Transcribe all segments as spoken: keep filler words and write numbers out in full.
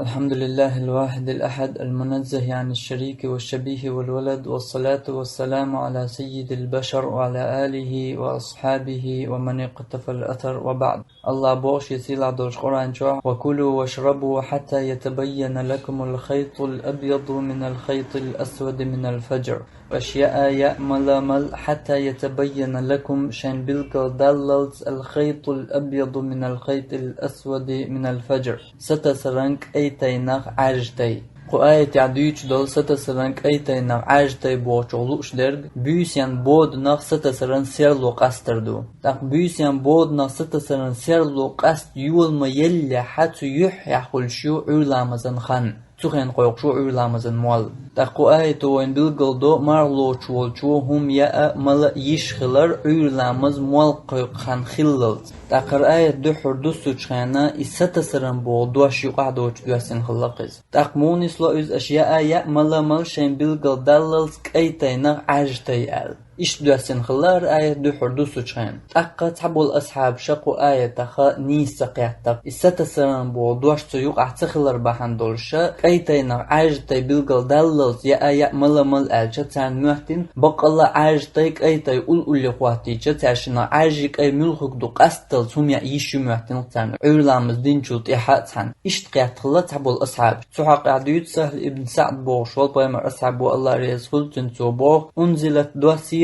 الحمد لله الواحد الأحد المنزه عن الشريك والشبيه والولد، والصلاة والسلام على سيد البشر وعلى آله وأصحابه ومن اقتفى الأثر، وبعد. Аллах боху шен сийлахь долчу Къуръан чохь: «وكلوا واشربوا حتى يتبين لكم الخيط الأبيض من الخيط الأسود من الفجر». Аша яа, яа, мала, мала, «حتى يتبين لكم», шайн билггал даллалц, «الخيط الأبيض من الخيط الأسود من الفجر», сатасаран кӀай тайнах Ӏаьржа тай. Кху аятехь дуьйцуш долу сатасаран кӀай тайнах Ӏаьржа тай бохучух лууш дерг, буьйсанан боданах сатасаран серло къастар ду. ТӀаккха буьйсанан боданах сатасаран серло къаста йола ма еллехь, цу юьххьехь хуьлуш ю Ӏуьйра ламазан хан. Цу хенахь кхойкхуш ву Ӏуьйра ламазан молла. ТӀаккха кху аято вайна билггал до марха лоцуш волчо хӀума яа, мала йиш хилар Ӏуьйра ламаз молла кхойкху хан хиллалц. ТӀаккха хӀара аят дуьххьара дуссучу хенахь, и сатасаран боху дош юкъахь доцуш доьссина хилла-кх иза. ТӀаккха муха нисло иза: «Аша яа, яа, мала, мала, шайн билггал даллалц кӀай тайнах Ӏаьржа тай», аьлла. Иштта доьссина хилла хӀара аят дуьххьара дуссучу хенахь. ТӀаккха цхьаболу асхьабаша кху аятах нийса ца кхетта, и сатасаран боху дош цу юкъахь ца хилар бахьана долуша, кӀай тайнах Ӏаьржа тай билггал даллалц яа, яа, мала, мала аьлча, царна моьттина, баккъалла а Ӏаьржа тай, кӀай тай улле-улле хӀоттийча, цаьршиннах Ӏаьржий, кӀай муьлхарг ду къасталц хӀума яа йиш ю моьттина-кх царна, Ӏуьйра ламаз динчул тӀаьхьа а цхьаьна. Иштта кхетта хилла цхьаболу асхьабаш. Цу хьокъехь дуьйцу Сахьл ибн СаӀд бохуш волу пайхамар асхьаб ву, Аллах реза хуьлда цуьнан, цо боху: «أنزلت: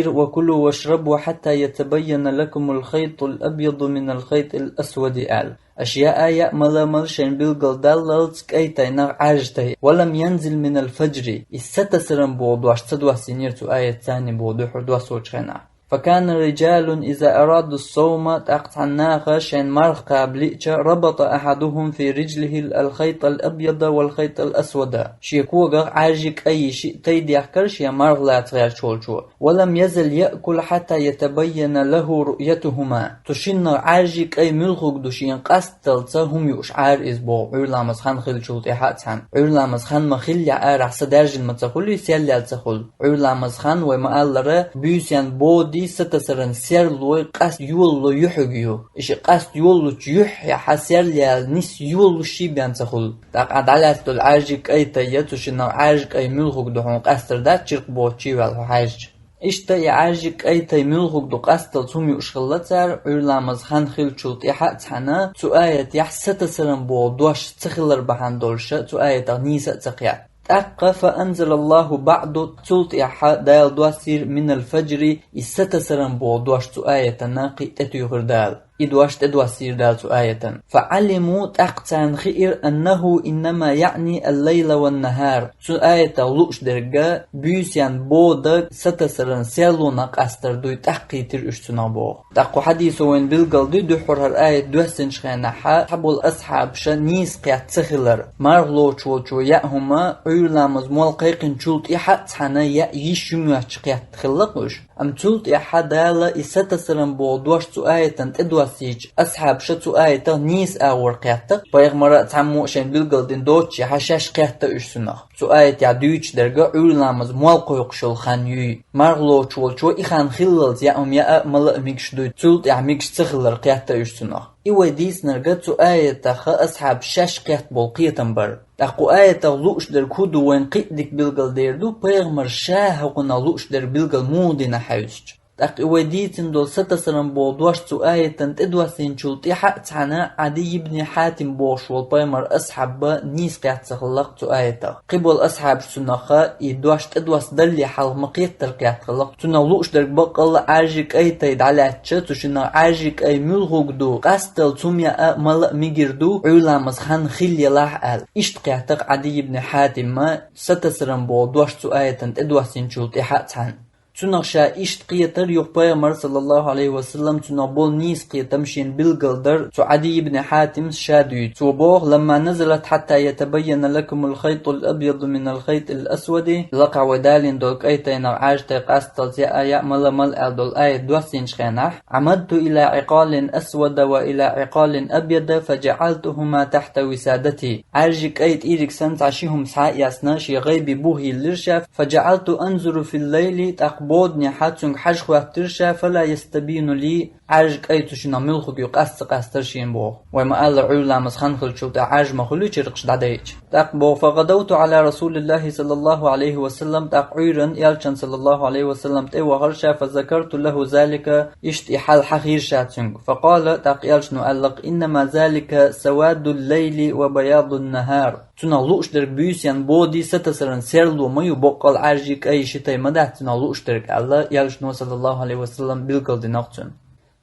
وكلوا واشربوا حتى يتبين لكم الخيط الأبيض من الخيط الأسود», аьлла. Аша яа, яа, мала, мала, шайн билггал даллалц кӀай тайнах Ӏаьржа тай. «ولم ينزل من الفجر». И сатасаран боху дош ца доссийнера цу аят царна боху дуьххьара доссочу хенахь. «فكان رجال إذا أرادوا الصوم», тӀаккха цхьана наха шайн марха кхаба лиъча, «ربط أحدهم في رجله الخيط الأبيض والخيط الأسود». Шен когах Ӏаьржий, кӀай шиъ тай дехкара шен марха лаца гӀерташ волчо. «ولم يزل يأكل حتى يتبين له رؤيتهما». Цу шиннах Ӏаьржий, кӀай муьлхарг ду шена къасталца хӀума юуш Ӏара иза боху, Ӏуьйра ламаз хан хиллачул тӀаьхьа а цхьаьна. Ӏуьйра ламаз хан ма хиллехь арахь са даьржина ма ца хуьлий, серлел ца хуьлу. Ӏуьйра ламаз хан, вай ма-аллара, буьйсанан бодий, сатасаран серлой къаста йолало юьхьиг ю. И шиъ къаста йолалучу юьххьехь серлел нис йолалуш ший бен ца хуьлу. ТӀаккха дӀалаьцна долу Ӏаьржий, кӀай тай я, цу шиннах Ӏаьржий, кӀай муьлхарг ду хьуна къастар дац, чиркх боцу чий ваьлла хьо хьаьжча. Иштта и Ӏаьржий, кӀай тай муьлхарг ду къасталц хӀума юуш хилла цара, Ӏуьйра ламаз хан хиллачул тӀаьхьа а цхьаьна, цу аятехь сатасаран боху дош ца хилар бахьана долуша, цу аятах нийса а ца кхетта. ТӀаккха «فأنزل الله بعد», цул тӀаьхьа Дала доссийра «من الفجر», и сатасаран боху дош цу аятана кхин а тӀетуьйхира Дала. И дош тӀедоссийра Дала цу аятана. «فعلموا», тӀаккха царна хиира, «أنه إنما يعني الليل والنهار». Цу аятах лууш дерг буьйсанан бода, сатасаран серлонах къастар дуй, тӀаккха кхийтира уьш цунах боху. ТӀаккха кху хьадисо вайна билггал дуй дуьххьара хӀара аят доьссинчу хенахь, цхьаболу асхьабаша нийса кхетта ца хилар. Марха лоцуш волчо яа хӀума, Ӏуьйра ламаз молла кхайкхинчул тӀаьхьа а цхьаьна яа йиш ю моьттуш кхетта хилла-кх уьш. Амма цул тӀаьхьа Дала и сатасаран боху дош цу аятана тӀедоссийча, асхьабаша цу аятах нийса агӀор кхетта-кх, пайхамара а цхьаммо а шайн билггал дина доццушехь, шаьш кхетта уьш цунах. Цу аятехь дуьйцуш дерг Ӏуьйра ламаз молла кхойкхуш йолу хан юй. Марха лоцуш волчо и хан хиллалц яа хӀума яа а, мала а мегаш дуй, цул тӀаьхьа мегаш ца хилар кхетта уьш цунах. И вай дийцинарг цу аятах асхьабаша шаьш кхетта болу кхетам бара. ТӀаккха кху аятах лууш дерг хӀун ду вайна кхин а дика билгал дер ду, пайхамара ша хӀокхунах лууш дерг билгал муха дина хьаьвсича. ТӀаккха и вай дийцина долу сатасаран боху дош цу аятана тӀедоссийначул тӀаьхьа а цхьаьна Ӏадий ибн Хьатим бохуш волу пайхамара асхьаб нийса кхетта ца хилла-кх цу аятах. Кхин болу асхьабаш цунах и дош тӀедоссадалле хьалха ма-кхеттара кхетта хилла-кх. Цунах лууш дерг баккъалла а Ӏаьржий, кӀай тай дӀалаьцча, цу шиннах Ӏаьржий, кӀай муьлхарг ду, къасталц хӀума яа а, мала а мегар ду, Ӏуьйра ламаз хан хилла елахь аьлла. Иштта кхетта-кх Ӏадий ибн Хьатима сатасаран боху дош цу аятана тӀедоссийначул тӀаьхьа а цхьаьна. Цунах ша иштта кхетар, юха пайхамара, саллаллаху Ӏалайхи ва саллам, цунах болу нийса кхетам шена билгал дар цу Ӏадий ибн Хьатимс ша дуьйцу. Цо боху: «لما نزلت: حتى يتبين لكم الخيط الأبيض من الخيط الأسود», лакхахь вай далийна долу кӀай тайнах Ӏаьржа тай къасталц яа а, яа а, мала а, мала а аьлла долу аят доссийначу хенахь, «عمدت إلى عقال أسود وإلى عقال أبيض فجعلتهما تحت وسادتي». Ӏаьржий, кӀай тӀийриг санна цхьа ши хӀума схьа а эцна, шен гӀайби бух йиллира ша, «فجعلت أنظر في الليل», тӀаккха Бодане хьа цуьнга хьажа хӀоьттира ша, فلا يستبين لي, Ӏаьржа кӀай цу шиннах муьлхарг ю къаста ца къаьстара шена боху. Вай ма-аллара, Ӏуьйра ламаз хан хиллачул тӀаьхьа Ӏаьржа ма хуьлу чиркхаш дӀадайча. ТӀаккха боху: فغدوت على رسول الله صلى الله عليه وسلم, тӀаккха Ӏуьйранна Элчан, саллаллаху Ӏалайхи ва саллам, тӀе вахара ша, فذكرت له ذلك, иштта и хьал хьахийра ша цуьнга. فقال, тӀаккха Элчано аьлла-кх: إنما ذلك سواد الليل وبياض النهار. Цунах лууш дерг буьйсанна бодий сатасаран серло ма ю, боккъал Ӏаьржий кӀай ши тай ма дац цунах лууш дерг, аьлла, Элчано, саллаллаху Ӏалайхи ва саллам, билгалдина-кх цунна.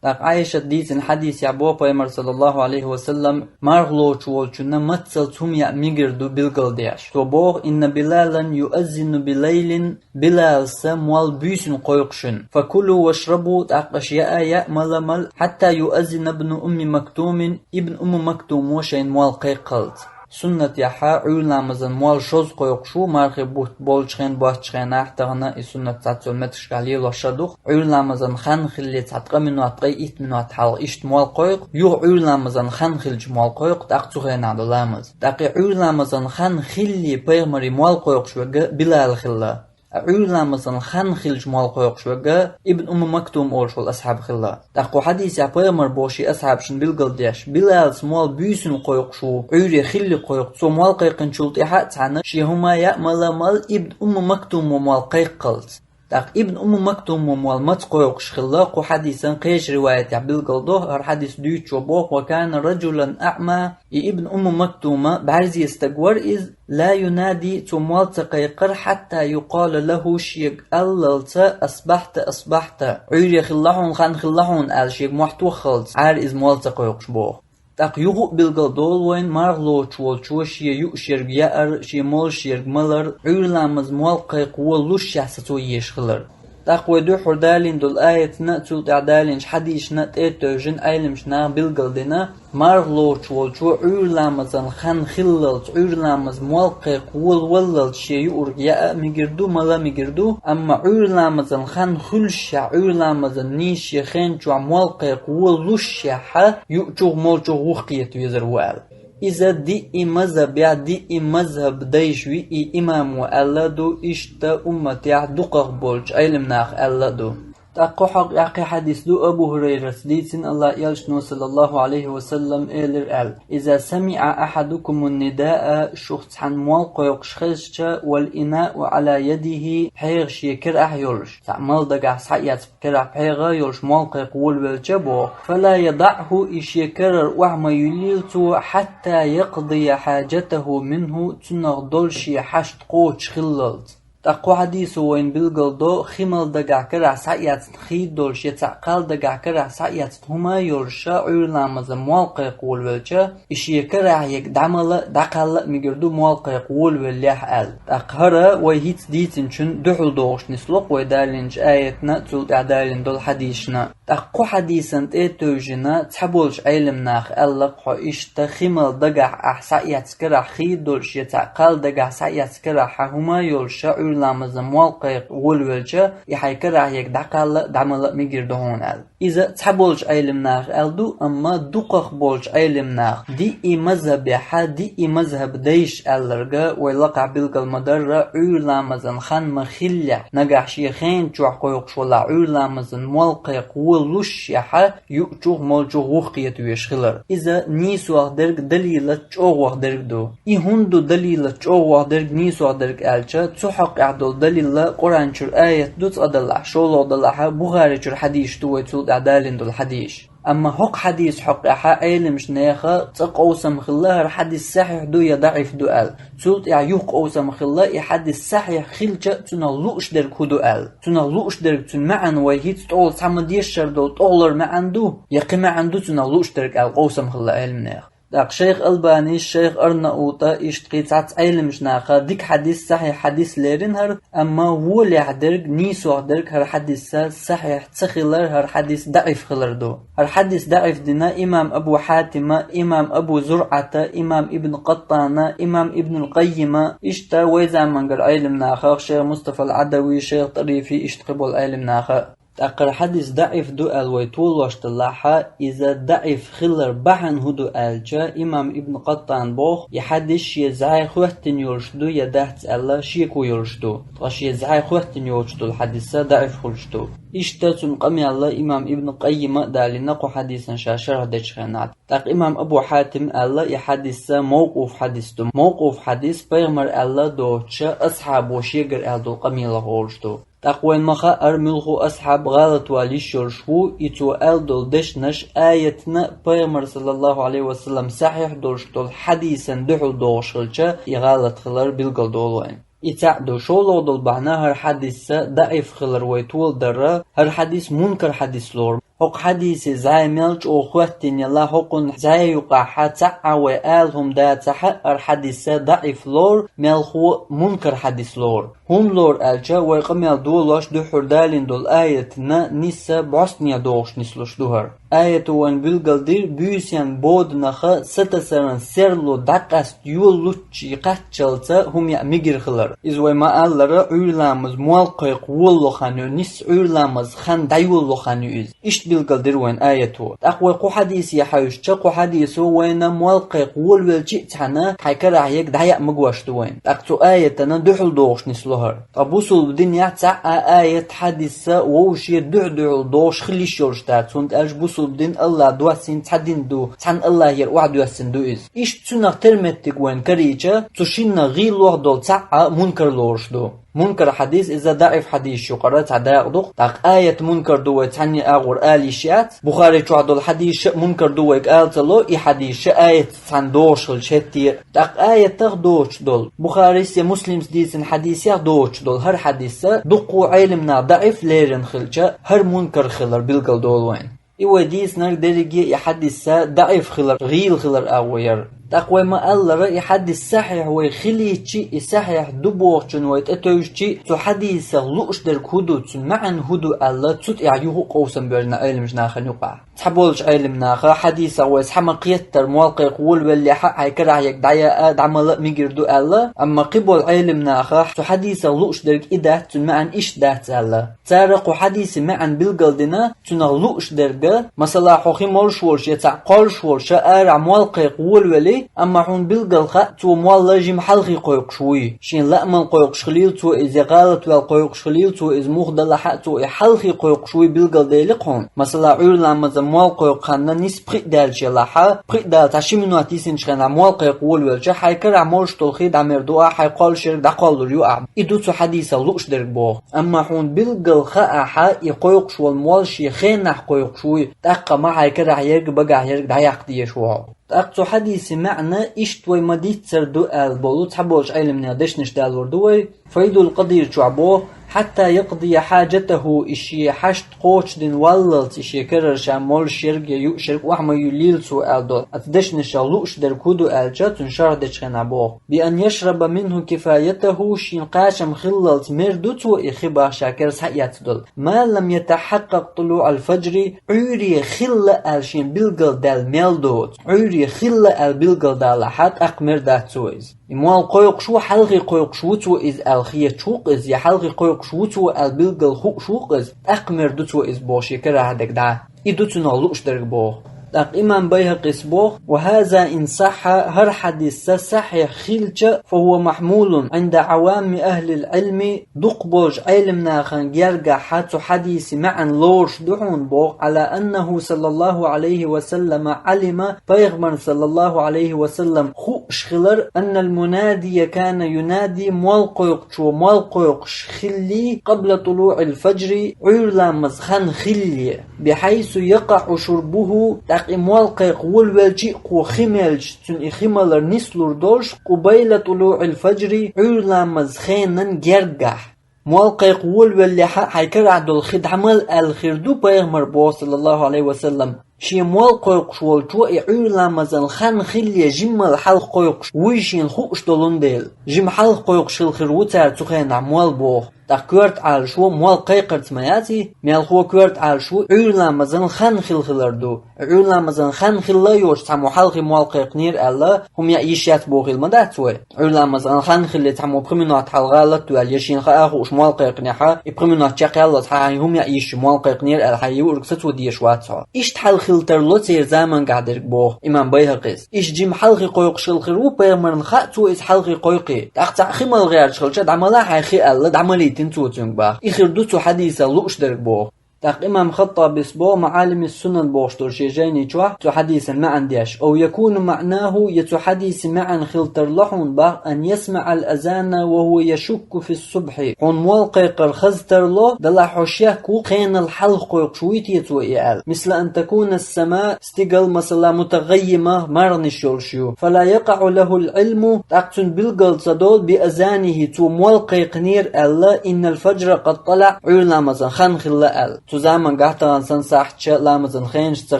ТӀаккха Ӏайшата дийцина хьадисехь боху пайхамара, саллаллаху Ӏалайхи ва саллам, мархалоцуш волчунна маццалц хӀума яа мегар ду билгалдеш. Цо боху: إن بلالا يؤذن بليل, Билалс мол буьйсанна кхойкху шуна. فكلوا واشربوا, тӀаккха аша яа, яа, мала, мала, حتى يؤذن ابن أم مكتوم, ибн Умми Мактумо шайна мол кхайкхалц. Суннатехь Ӏуьйра ламазан мол шозза кхойкхуш ву, мархий бутт болчу хенахь, боцчу хенахь, тахана и суннат цхьацца меттигашкахь лелош ша ду-кх. Ӏуьйра ламазан хан хилале цхьа ткъа минот, ткъе итт минот хьалха иштта мол кхойкху, юха Ӏуьйра ламазан хан хилча мол кхойкху, тӀаккха цу хенахь ду ламаз. ТӀаккха и Ӏуьйра ламазан хан хилале пайхамаре мол кхойкхуш верг Билал хилла. Ткъа Ӏуьйра ламазан хан хилча мол кхойкхуш верг ибн Умми Мактум олуш волу асхьаб хилла. ТӀаккха кху хьадисехь пайхамара боху шен асхьабашна билгалдеш: Билалс мол буьйсанна кхойкхуш ву, Ӏуьйре хилале кхойкху, цо мол кхайкхинчул тӀаьхьа а цхьаьна шен хӀума яа, мала, мала, ибн Умми Мактумо мол кхайкхалц. ТӀаккха ибн Умми Мактумо мол маца кхойкхуш хилла, кху хьадисан кхечу риваятехь билгалдо, хӀара хьадис дуьйцучо боху: وكان رجلا أعمى, и ибн Умми Мактума бӀаьрзе стаг вара иза, لا ينادي, цо мол ца кхайкхара, حتى يقال له, шега аллалца: أصبحت، أصبحت, Ӏуьйре хилла хьуна, хан хилла хьуна аьлла, шега мохь тоххалц, Ӏара иза мол ца кхойкхуш боху. ТӀаккха юха а билгалдолу вайна мархалоцуш волчо шен юуш ерг яар, шен молуш ерг малар, Ӏуьйра ламаз мол кхайкха волушшехь сацо езаш хилар. ТӀаккха вай дуьххьара далийна долу аятна а, цул тӀаьхьа далийначу хьадисашна а тӀе а тевжина, Ӏеламнаха билгалдина, мархалоцуш волчо Ӏуьйра ламазан хан хиллалц, Ӏуьйра ламаз мол кхайкха волаваллалц шен юург яа а мегар ду, мала а мегар ду, амма Ӏуьйра ламазан хан хуьлушшехь, Ӏуьйра ламазан нийса шен хен чохь мол кхайкха волушшехь, юучух, молчух вухкхета везар ву аьлла. Иза диъ мазхабехь диъ мазхаб дайша виъ имамо аьлла а ду, иштта умматехь дукхах болчу Ӏеламнаха аьлла а ду. ТӀаккха кху хьокъехь кхин хьадис ду, Абу ХӀурайрас дийцина, Аллахьан Элчано, саллаллаху Ӏалайхи ва саллам, элира аьлла: إذا سمع أحدكم النداء, шух цхьаьна мол кхойкхуш хезча, والإناء على يده, пхьегӀа шен карахь йолуш, цхьаъ мала дагахь схьаэцна карахь пхьегӀа а йолуш мол кхайкха волавелча боху, فلا يدعه, и шен карара охьа ма юьллийла цо, حتى يقضي حاجته منه, цунах долу шен хьашт кхочуш хиллалц. ТӀаккха кху хьадисо вайна билгалдо, хи мала дагахь карахь схьаэцна хи долуш я цхьаъ кхалла дагахь карахь схьаэцна хӀума а йолуш, ша Ӏуьйра ламазан мол кхайкха волавелча, и шен карахь ерг дӀамала а, дӀакхалла а мегар ду мол кхайкха волавеллехь аьлла. ТӀаккха хӀара вай хӀинца дийцинчунна дуьхьал догӀуш нисло-кх вай далийначу аятна а, цул тӀаьхьа далийна долу хьадисашна а. ТӀаккха кху хьадисан тӀе а тевжина, цхьаболчу Ӏеламнаха аьлла-кх: хьо иштта хи мала дагахь ахь схьаэцна карахь хи долуш я цхьаъ кхалла дагахь схьаэцна карахь хьан хӀума а йолуш, ша Ӏуьйра ламазан мол кхайкха волавелча, и хьайн карахь ерг дӀакхалла а, дӀамала а мегар ду хьуна аьлла. Иза цхьаболчу Ӏеламнаха аьлла ду, амма дукхах болчу Ӏеламнаха, диъ мазхабехь диъ мазхаб дайша аьлларг вай лакхахь билгал ма-дарра, Ӏуьйра ламазан хан ма хиллехь, нагахь шен хен чохь кхойкхуш валахь Ӏуьйра ламазан мол кхайкха волалушшехь, юучух, молчух вухкхета везаш хилар. Иза нийсох дерг, далилаца чӀогӀох дерг ду. И хӀунда ду далилаца чӀогӀох дерг, нийсох дерг аьлча, цу хьокъехь долу далил Къуръан чуьра аят ду цкъа далахь, шолгӀа далахь Бухари чуьра хьадисаш ду вай цул тӀаьхьа далийна долу хьадисаш. Амма хӀокху хьадиса хьокъехь Ӏеламчу нехан цкъа къовсам хилла, хӀара хьадис сахьихь ду я даӀиф ду аьлла. Цул тӀаьхьа юха къовсам хилла, и хьадис сахьихь хилча а, цунах лууш дерг хӀун ду аьлла. Цунах лууш дерг, цуьнан маьӀна вай хӀинца тӀехула цхьа ма-дешшара долу тӀехулара маьӀна ду, я кхин маьӀна ду цунах лууш дерг аьлла къовсам хилла Ӏеламнехан. ТӀаккха шайх Албанис, шайх Арнаутас, иштта кхин цхьацца Ӏеламчу наха дика хьадис, сахьихь хьадис лерина хӀара, амма волехь дерг, нийсох дерг хӀара хьадис сахьихь ца хилар, хӀара хьадис даӀиф хилар ду. ХӀара хьадис даӀиф дина имам Абу Хьатима, имам Абу ЗурӀата, имам Ибн Къаттана, имам Ибнул Къаййима, иштта вай замангара Ӏеламнаха, шайх Мустафа ал-Ӏадавий, шайх ТӀарифий, иштта кхин болу Ӏеламнаха. ТӀаккха хӀара хьадис даӀиф ду аьлла вай толош даллахьа, иза даӀиф хилар бахьана хӀун ду аьлча, имам Ибн Къаттан боху, и хьадис шен зӀе хӀоьттина йолуш ду я дац аьлла, шеко йолуш ду. Ткъа шен зӀе хӀоьттина йоцуш долу хьадис даӀиф хуьлуш ду. Иштта цуьнан къамел имам Ибн Къаййима а далийна кху хьадисан ша шархь дечу хенахь. ТӀаккха имам Абу Хьатим аьлла, и хьадис мавкъуф хьадис ду. Мавкъуф хьадис пайхамар аьлла доцуша асхьабо шегара аьлла долу къамелах олуш ду. ТӀаккха вайн ма хаара, муьлхха асхьаб гӀалатвала йиш йолуш ву, и цо аьлла долу дешнаш аятна а, пайхамар, саллаллаху Ӏалайхи ва саллам, сахьихь долуш долу хьадисан дуьхьал догӀуш хилча, и гӀалат хилар билгалдолу вайн. И цхьаъ ду. ШолгӀа долу бахьана хӀара хьадис даӀиф хилар вай толадара, хӀара хьадис мункар хьадис лору. ХӀокху хьадисе зӀе мел чӀогӀа хӀоьттина ялла, хӀокхунна зӀе юкъахь цхьаъ а вай ала хӀума дацахь а, хӀара хьадис даӀиф лору, мелхо мункар хьадис лору. ХӀунда лору аьлча, вай къамел долош дуьххьара далийна долу аятна нисса бӀостанехьа догӀуш нислуш ду хӀара. Аято вайн билгалдира, буьйсанна боданах сатасаран серло дӀакъаста йолалуччий кхаччалца хӀума яа мегар хилар. Иза вай ма-аллара, Ӏуьйра ламаз молла кхойкху волало хан ю, нисса Ӏуьйра ламаз хан дӀайолало хан ю иза. Иштта билгалдира вайн аято. ТӀаккха вай кху хьадисе хьаьвсича, кху хьадисо вайна молла кхойкху волавелча а цхьаьна хьайн карахь ерг дӀаяа магош ду вайна. ТӀаккха цу аятана дуьхьал догӀуш нисло хӀара. Ткъа бусулба динехь цхьа а аят, хьадис вовше дуьхь-дуьхьал догӀуш хила йиш йолуш дац, хӀунда аьлча бусулба дин АллахӀа доссийна цхьа дин ду, цхьана АллахӀера охьадоьссина ду иза. Иштта цунах тера меттиг вайна карийча, цу шиннах гӀийла лоха долу цхьаъ а мункар лоруш ду. Мункар хьадис иза даӀиф хьадисаш юкъара цхьа дакъа ду-кх. ТӀаккха аят мункар ду вай цхьанне агӀор ала йиш яц. Бухари чохь долу хьадисаш а мункар ду вайга ала ца ло, и хьадисаш а аятца цхьаьна догӀуш хилча хӀетте а. ТӀаккха аятах доцуш долу, Бухарис я Муслимс дийцина хьадисех доцуш долу хӀара хьадис дуккха а Ӏеламнаха даӀиф лерина хилча, хӀара мункар хилар билгалдолу вайна. И вай дийцинарг дерриге а и хьадис даӀиф хилар, гӀийла хилар агӀо яра. ТӀаккха вай ма-аллара, и хьадис сахьихь вай хилийча, и сахьихь ду бохучунна вай тӀетевжича, цу хьадисах лууш дерг хӀун ду, цуьнан маьӀна хӀун ду аьлла, цу тӀехь юха а къовсам боьжна Ӏеламчу нахана юкъахь. Цхьаболчу Ӏеламнаха хьадисах вай схьа ма-кхеттара, молла кхойкху волавеллехь а хьайн карахь ерг дӀаяа, дӀамала а мегар ду аьлла, амма кхиболу Ӏеламнаха цу хьадисах лууш дерг и дац, цуьнан маьӀна иштта дац аьлла. Цара кху хьадисан маьӀна билгалдина, цунах лууш дерг, масала, хьо хи молуш волуш я цхьаъ кхоллуш волуш арахь молла кхойкху волавелла, амма хьуна билггал хаьа, цо молла жима хьалхе кхойкхуш вуй. Шен лаамал кхойкхуш хилийла цо иза, я гӀалатваьлла кхойкхуш хилийла цо иза, муха далахь а цо и хьалхе кхойкхуш вуй билгалделира хьуна. Масала, Ӏуьйра ламазан молла кхойкху хан нисса пхиъ даьлча елахь, пхиъ дала цхьа ши минот йисинчу хенахь молла кхойкху волавелча, хьайн карахь молуш долу хи дӀамер ду ахь, хьайн кхоллуш ерг дӀакхоллур ю ахь. И ду цу хьадисах лууш дерг боху. Амма хьуна билггал хаахь, и кхойкхуш волу молла шен хенахь кхойкхуш вуй, тӀаккха ма хьайн карахь ерг, багахь ерг дӀаяккха дезаш ву хьо. ТӀаккха цу хьадисан маьӀна иштта вай ма-дийццара ду аьлла болу цхьаболчу Ӏеламнаха дешнаш далор ду вай, Файдул Къадир чохь боху: «Хьатта якъдия хьаджатаху», и шен хьашт кхочушдина валлалц, и шен карара ша молуш ерг я юуш ерг охьа ма юьллийла цо аьлла долу. Оцу дешнашах лууш дерг хӀун ду аьлча, цуьнан шархь дечу хенахь боху: «Би ан яшраба минху кифаятаху», шена кхачам хиллалц мер ду цо и хи бах ша кара схьаэцна долу. «Ма лам ятахьаккъакъ тулуъал фаджри», Ӏуьйре хилла аьлла шен билгалдаьлла мел доцу. Ӏуьйре хилла аьлла билгалдалахь, тӀаккха мер дац цо иза. И молла кхойкхуш ву, хьалхе кхойкхуш ву цо иза аьлла хеташ ву-кх иза, я хьалхе кхойкхуш ву цо аьлла билггал хууш ву-кх иза, тӀаккха мер ду цо иза боху шен карахь дерг дӀа. И ду цунах лууш дерг боху. ТӀаккха имам Байхакъис боху: «Ва хаза ин сахьа», хӀара хьадис сахьихь хилча, «фа хува махьмулун Ӏинда Ӏавамми ахлил Ӏилми», дукха болчу Ӏеламнахана гергахь цу хьадисан маьӀна лоруш ду хьуна боху, «Ӏала аннаху саллаллаху Ӏалайхи ва саллама Ӏалима», пайхамар саллаллаху Ӏалайхи ва саллам хууш хилар, «аннал мунадия кана юнади», молла кхойкхучо молла кхойкхуш хиллий, «къабла тулуъил фаджри», Ӏуьйра ламаз хан хиллий, «бихьайсу якъаъу шурбуху», тӀаккха и молла кхайкха волавелча а кхо хи мелча, цуьнан и хи малар нислур долуш, «къубайла тулуъил фаджри», Ӏуьйра ламаз хенан гергахь. Молла кхайкха волавеллехь а хьайн карахь долу хи дӀамала аьлла хир ду пайхамар боху, саллаллаху Ӏалайхи ва саллам. Шен мол кхойкхуш волчо и Ӏуьйра ламазан хан хилале жиммал хьалха кхойкхуш вуй шена хууш долун дела. Жима хьалха кхойкхуш хила хир ву цара цу хенахь мол боху. ТӀаккха коьрта Ӏалашо мол кхайкхарца ма яций, мелхо коьрта Ӏалашо Ӏуьйра ламазан хан хила хилар ду. Ӏуьйра ламазан хан хилла йоцуш цхьаммо хьалхе мол кхайкхинера аьлла, хӀума яа йиш яц бохийла ма дац вай. Ӏуьйра ламазан хан хилале цхьаммо пхи минот хьалха гӀалат ваьлла, я шена хаа хууш мол кхайкхинехь, и пхи минот чекхъяллалц хьан хӀума яа йиш ю мол кхайкхинера аьлла, хьан юург сацо дезаш вац хьо. Иштта хьал хила тарло церан замангахь дерг боху имам Байхьакъис. Иштта жима хьалхе кхойкхуш хила хир ву, пайхамарна хаьа цо иза хьалхе кхойкхий. ТӀаккха цхьаъ хи мала гӀерташ хилча, дӀа мала хьайн хи аьлла, дӀа малийтина цо цуьнга боху. И хир ду цу хьадисах лууш дерг боху. ТӀаккха имам Хаттабис боху МаӀалимис Сунан бохуш долу шен жайни чохь цу хьадисан маьӀна деш: «Ау якуну маънаху», я цу хьадисан маьӀна хила тарло хьуна боху: «Ан ясмаъал азана ва хува яшукку фис субхьи». Хьуна мол кхайкхар хаза тарло, делахь хьо шек ву, хенал хьалха кхойкхуш вуй те цо и аьлла. «Мисла ан такуна ас-сама», стигал, масала, «мутагъаййима», маргӀанаш йолуш ю. «Фала якъаъу лахул Ӏилму», тӀаккха цуьнан билггал ца долу, «би азанихи», цо мол кхайкхинера аьлла, «иннал фаджра къад тӀалаъ», Ӏуьйра ламазан хан хилла аьлла. Цу замангахь тахана санна сахьташ ламазан хенаш ца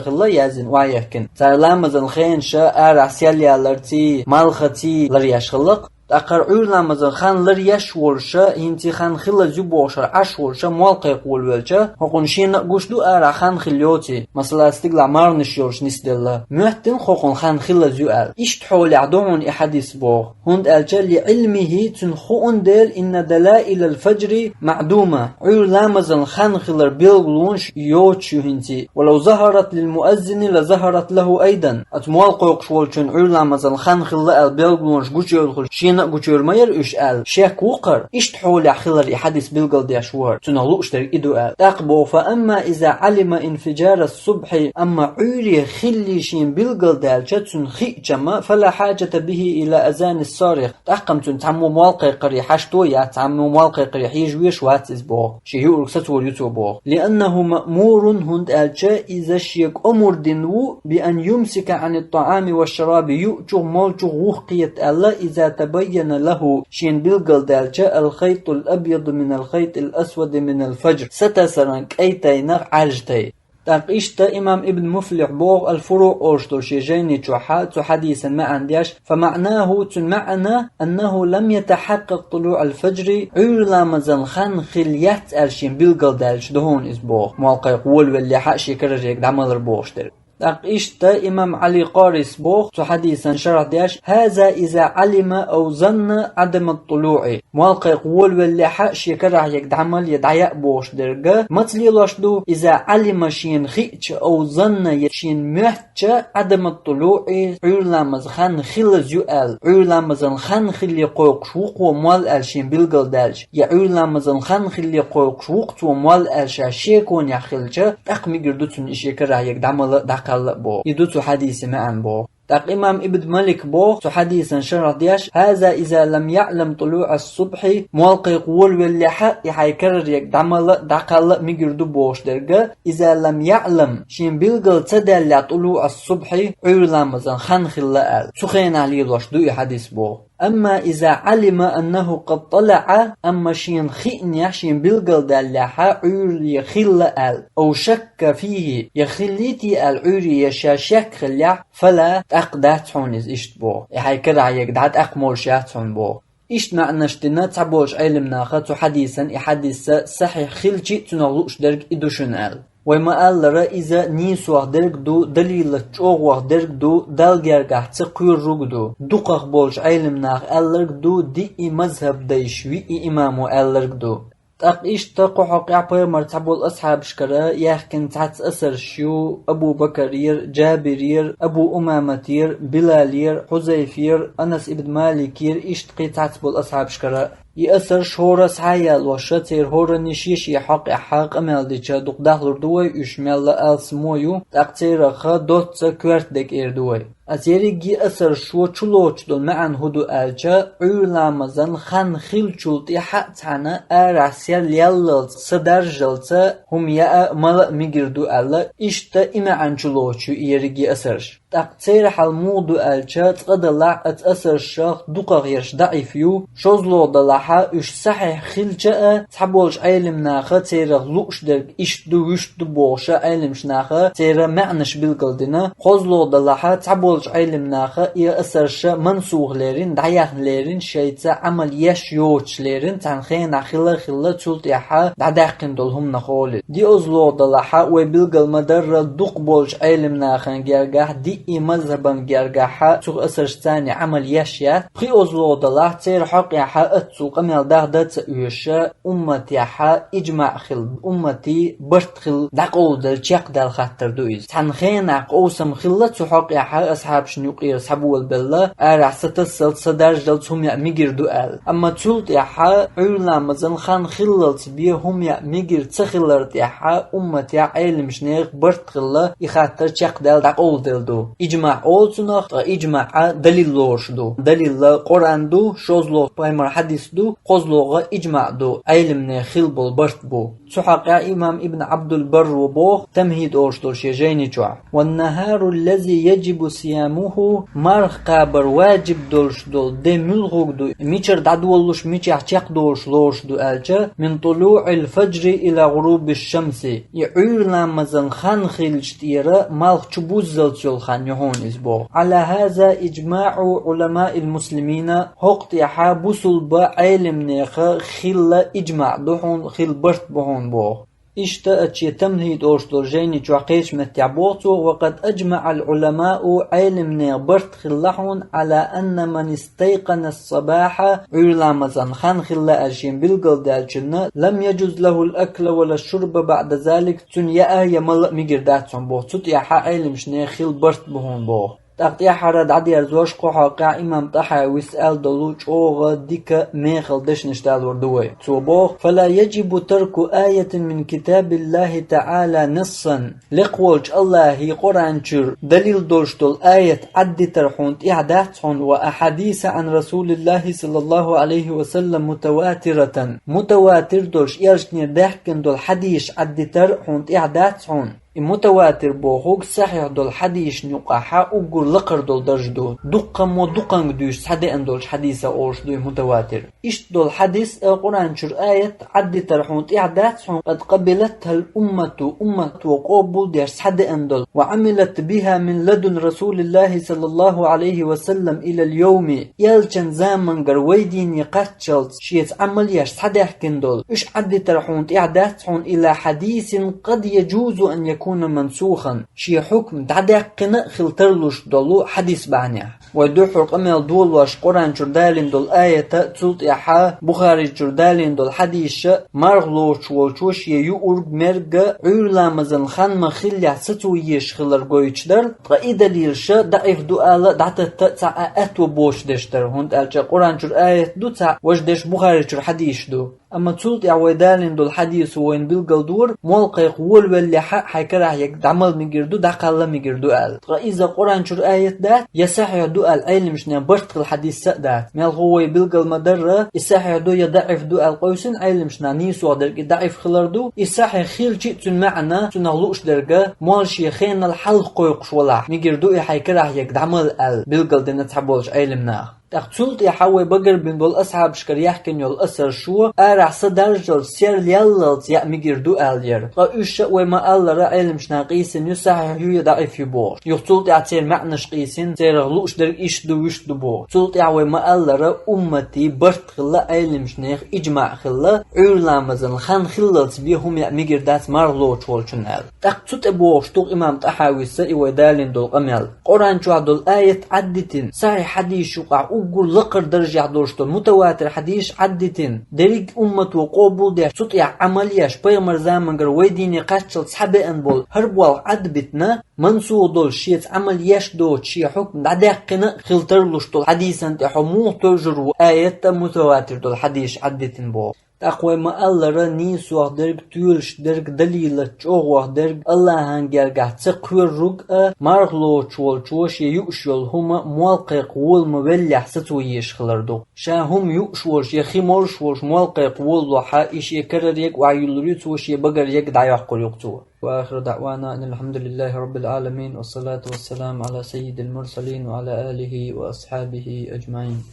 хилла яздина, охьаехкина. Цара ламазан хенаш арахь сел яларций, малхаций ларъеш хилла-кх. ТӀаккха хӀара Ӏуьйра ламазан хан ларъеш волуша, хӀинца хан хилаза ю бохуш хӀара Ӏаш волуша, мол кхайкха волавелча, хӀокхунна шена а гуш ду арахь хан хилла йоций. Масала, стигалахь маргӀанаш йолуш нисделла. Моьттина хӀокхунна хан хилаза ю аьлла. Иштта хьолехь ду хьуна и хьадис боху. ХӀунда аьлча ли Ӏилмихи, цуьнан хууна дела, инна далаилал фаджри маъдума. Ӏуьйра ламазан хан хилар билгалонаш йоцуш ю хӀинца. Ва лав захарат лил муаззини ла захарат лаху айдан. Оцу мол кхойкхуш волчун Ӏуьйра ламазан хан хилла аьлла билгалонаш гучуевлла хуьлуш, шена а гучуьйр ма яра уьш аьлла, шек ву-кх хӀара. Иштта хьолехь хилар и хьадис билгалдеш ву хӀара. Цунах лууш дерг и ду аьлла. ТӀаккха боху: «Фа амма иза Ӏалима инфиджара субхьи», амма Ӏуьйре хилли шена билгалдаьлча, цунна хиъча-м, «фала хьаджата бихи ила азанис сарих». ТӀаккха-м цуьнан цхьаммо мол кхайкхаре хьашто яц, цхьаммо мол кхайкхаре хьежа везаш вац иза боху. Шен юург сацор ю цо боху. «Лианнаху маъмурун», хӀунда аьлча иза шега омра дина ву, «би ан юмсика Ӏанит таӀами ва шараби», юучух, молчух вухкхета аьлла, «иза табайяна лаху», шена билгалдаьлча, «ал хайтул абъяду минал хайтил асвади минал фаджр», сатасаран кӀай тайнах Ӏаьржа тай. ТӀаккха иштта имам Ибн Муфлихь боху «Ал-Фурукъ» олуш долу шен жайни чохьа цу хьадисан маьӀна деш: «Фа маънаху», цуьнан маьӀна, «аннаху лам ятахьаккъакъ тулуъал фаджри», Ӏуьйра ламазан хан хилла яц аьлла шена билгалдаьлча ду хьуна иза боху, мол кхайкха волавеллехьа а шен карарчу дӀамалар бохуш дерг. ТӀаккха иштта имам Ӏали Къарис боху цу хьадисан шархь деш: «Хаза иза Ӏалима ау занна Ӏадамат тулуъи». Мол кхайкха волавеллехьа а шен карахь ерг дӀамал я дӀаяа бохуш дерг, маца лелош ду, иза Ӏалима шена хиъча, ау занна я шена моьттча, Ӏадамат тулуъи, Ӏуьйра ламазан хан хилаза ю аьлла, Ӏуьйра ламазан хан хилале кхойкхуш ву-кх хьо мол аьлла шена билгалдаьлча, я Ӏуьйра ламазан хан хилале кхойкхуш ву-кх цо мол аьлла ша шеконехь хилча, тӀаккха мегар ду цунна и шен карахь ерг дӀамала а, дӀакхалла а боху. И ду цу хьадисан маьӀна боху. ТӀаккха имам Ибн Малик боху, цу хьадисан шархь деш: «Хаза иза лам яълам тулуъас субхьи», мол кхайкха волавеллехьа а и хьайн карарчу ерг дӀамала а, дӀакхалла а мегар ду бохуш дерг, «иза лам яълам», шена билгал ца даьллехь, «тулуъас субхьи», Ӏуьйра ламазан хан хилла аьлла. Цу хенахь лелош ду и хьадис боху. «Амма иза Ӏалима аннаху къад тӀалаъа», амма шена хиънехь, шена билгалдаьллехьа, Ӏуьйре хилла аьлла, «ау шакка фихи», я хиллий те аьлла Ӏуьйре я ша шек хиллехь, «фала», тӀаккха дац хьуна иза иштта боху, и хьайн карахь ерг дӀа тӀаккха молуш яц хьуна боху. Иштта маьӀнаш дина цхьаболчу Ӏелимнаха цу хьадисан, и хьадис сахьихь хилча а цунах лууш дерг и ду шуна аьлла. Вай ма-аллара, иза нийсох дерг ду, далилаца чӀогӀох дерг ду, Далла гергахь ца кхоьруг ду. Дукхах болчу Ӏелимнаха аьлларг ду, диъ мазхӀаб дайша виъ имамо аьлларг ду. ТӀаккха иштта кху хьокъехь пайхамаран цхьаболу асхьабашкара яьхкина цхьацца асарш ю: Абу Бакарера, Джабирера, Абу Умаматера, Билалера, Хьузайфера, Анас ибн Маликера, иштта кхин цхьацца болу асхьабашкара. И асарш хӀора схьа а ялоша, церан хӀоранна шен-шен хьокъехь къамел дича дукха дахлур ду вай, уьш мелла алсамо ю, тӀаккха церах доцца коьрта дерг эр ду вай. Аса ерриге а асаршо чулоцуш долу маьӀна хӀун ду аьлча, Ӏуьйра ламазан хан хиллачул тӀаьхьа а цхьаьна арахь сел яллалц, садаржалца хӀума яа а, мала а мегар ду аьлла, иштта и маьӀна чулоцуш ю и ерриге а асарш. ТӀаккха церан хьал муха ду аьлча, цкъа-делахь оцу асаршах дукхах ерш даӀиф ю, шозлагӀа-делахь Хьа уьш сахьихь хилча а, цхьаболчу Ӏелимнаха церах лууш дерг иштта ду, вуьшта ду бохуша Ӏелимаш наха церан маьӀнаш билгалдина. КхозлагӀа далахьа, цхьаболчу Ӏелимнаха и асарша мансух лерина, дӀаяхна лерина, шайца Ӏамал еш йоцуш лерина, цхьана хенахь хилла а хилла, цул тӀаьхьа дӀадаьккхина долу хӀуманах олий. ДиозлагӀа далахьа, вай билгал ма-дарра, дукхахболчу Ӏелимнахана гергахь, диъ мазхӀабан гергахьа, цу асаршца царна Ӏамал еш яц. ПхиозлагӀа далахь, церан хьокъехьа аццул къамел дахда а ца оьша, умматехьа иджмаъ хила, умматий барт хила дӀакъовладелла, чекхдаьлла хаттар ду иза. Цхьана хенахь къовсам хилла цу хьокъехьа асхьабашна юкъера схьаболабелла, арахь сатассалц, садаржалц хӀума яа мегар ду аьлла. Амма цул тӀаьхьа Ӏуьйра ламазан хан хиллалц бен хӀума яа мегар ца хилар тӀаьхьа умматехь Ӏелимашнех барт хилла и хаттар чекхдаьлла дӀакъовладелла ду. Иджмаъ олу цунах, ткъа иджмаъ а далил лоруш ду. Далилла Къуръан ду, шозлагӀа пайхамар хьадис ду, кхозлагӀа иджмаъ ду, Ӏелимнех хилла болу барт бу. Цу хьокъехь имам Ибн Ӏабдул-Барро боху Тамхьид олуш долу шен жайни чохь: «والنهار الذي يجب صيامه», марха кхабар ваджиб долуш долу де муьлхарг ду, мичара дӀадолуш, мичахь чекхдолуш лоруш ду аьлча, «من طلوع الفجر إلى غروب الشمس», и Ӏуьйра ламазан хан хилча тӀера малх чу буззалц йолу хан ю хьуна иза боху. «على هذا إجماع علماء المسلمين», хӀокху тӀехьа бусулба Ӏелимнеха хилла иджмаъ ду хьуна, хилла барт бу хьуна боху. Иштта а шен Тамхьид олуш долу жайни чохь кхечу меттехь боху цо: «وقد أجمع العلماء», Ӏелимнех барт хилла хьуна, «على أن من استيقن الصباح», Ӏуьйра ламазан хан хилла аьлла шена билгалдаьллачунна, «لم يجز له الأكل ولا الشرب بعد ذلك», цунна яа я мала а мегар дац хьуна боху, цу тӀехьа Ӏелимашнех хилла барт бу хьуна боху. ТӀаккха тӀаьххьара дӀадерзош кху хьокъехь имам ТӀахьавис аьлла долу чӀогӀа дика мехала дешнаш далор ду вай. Цо боху: «فلا يجب ترك آية من كتاب الله تعالى نصا». Лекха волчу АллахӀан Къуръан чуьра далил долуш долу аят Ӏаддитар хьуна тӀехь дац хьуна, «وأحاديث عن رسول الله صلى الله عليه وسلم متواترة». Мутаватир долуш, элчане даьхкина долу хьадисаш Ӏаддитар хьуна тӀехь дац хьуна. И мутаватир бохург сахьихь долу хьадисашна юкъахьа уггар лакхара долу дарж ду. Дуккхаммо дуккханга дуьйш схьадеана долчу хьадисах олуш ду и мутаватир. Иштта долу хьадис а, Къуръан чуьра аят Ӏаддитар хьуна тӀехь дац хьуна, «قد قبلتها الأمة», уммато къобал деш схьадеана долу, «وعملت بها من لدن رسول الله صلى الله عليه وسلم إلى اليوم», элчан замангара вай дийне кхаччалц шеца Ӏамал еш схьадаьхкина долу. Уьш Ӏаддитар хьуна тӀехь дац хьуна, «إلى حديث قد يجوز أن يكون منسوخا», шен хьукм дӀадаьккхина а хила тарлуш долу хьадис бахьанехь. Вай дуьххьара къамел долош Къуръан чуьра далийна долу аята, цул тӀаьхьа Бухари чуьра далийна долу хьадисаша, марха лоцуш волчо шен юург, мерг Ӏуьйра ламазан хан ма-хиллехь сацо езаш хилар гойтуш дара, ткъа и далилша даӀиф ду ала дӀататта а цхьа а аьтто боцуш деш дара, хӀунда аьлча Къуръан чуьра аят ду цхьаъ, важа деш Бухари чуьра хьадисаш ду. Амма цул тӀаьхьа вай далийна долу хьадисо вайна билгал дора, молкхайкха волавеллехьа хьайн карахь ерг дӀамала мегар ду, дӀакхалла мегар ду аьлла. Ткъа иза Къуръан чуьра аят дац, я сахьихь ду аьлла Ӏелимашна барт хила хьадис а дац. Мелхо вай билгал ма-дарра, и сахьихь ду я даӀиф ду аьлла къовсина Ӏелимашна, нийсо дерг и даӀиф хилар ду, и сахьихь хилча а цуьнан маьӀна, цунах лууш дерг, мол шен хенал хьалха кхойкхуш валахь, мегар ду и хьайн карахь ерг дӀамала аьлла билгалдина цхьаболчу Ӏелимнаха. ТӀаккха цул тӀаьхьа вай багарбина болу асхьабашкара яьхкина йолу асар шо, арахь садаржалц, серлаяллалц яа мегар ду аьлла яра. Ткъа уьш а вай ма-аллара Ӏелимашна къийсина ю, сахьихь ю я даӀиф ю бохуш. Юха цул тӀаьхьа церан маьӀнаш къийсина, церах лууш дерг иштта ду, вуьшта ду боху. Цул тӀаьхьа вай ма-аллара, умматий барт хилла Ӏелимашнех иджмаъ хилла, Ӏуьйра ламазан хан хиллалц бен хӀума яа мегар дац марха лоцуш волчунна аьлла. ТӀаккха цу тӀе бохуш ду-кх имам ТӀахьавис и вай далийна долу къамел. Къуръан чохь долу аят Ӏаддитина, сахьихь хьадисаш юкъахь уггар лакхара даржехь долуш долу мутаватир хьадисаш Ӏаддитина, дерриг а уммато къобал деш, цу тӀехь Ӏамал еш, пайхамар замангара вай дийне кхаччалц схьабеана болу хӀара болх Ӏадбитина, мансух долуш, шеца Ӏамал еш доцуш, шен хьукм дӀадаьккхина а хила тарлуш долу хьадисан тӀе хьо муха тевжар ву аят а, мутаватир долу хьадисаш Ӏаддитина боху. ТӀаккха вай ма-аллара, нийсох дерг, тоьлуш дерг, далилаца чӀогӀох дерг, АллахӀан гергахь ца кхоьрург а, марха лоцуш волчо шен юуш йолу хӀума молкхайкха вола ма-веллехь сацо езаш хилар ду. Ша хӀума юуш волуш я хи молуш волуш молкхайкха волалохьа, и шен карара ерг охьаюллур ю цо, шен багара ерг дӀайоккхур ю-кх цо. وآخر دعوانا أن الحمد لله رب العالمين، والصلاة والسلام على سيد المرسلين وعلى آله وأصحابه أجمعين.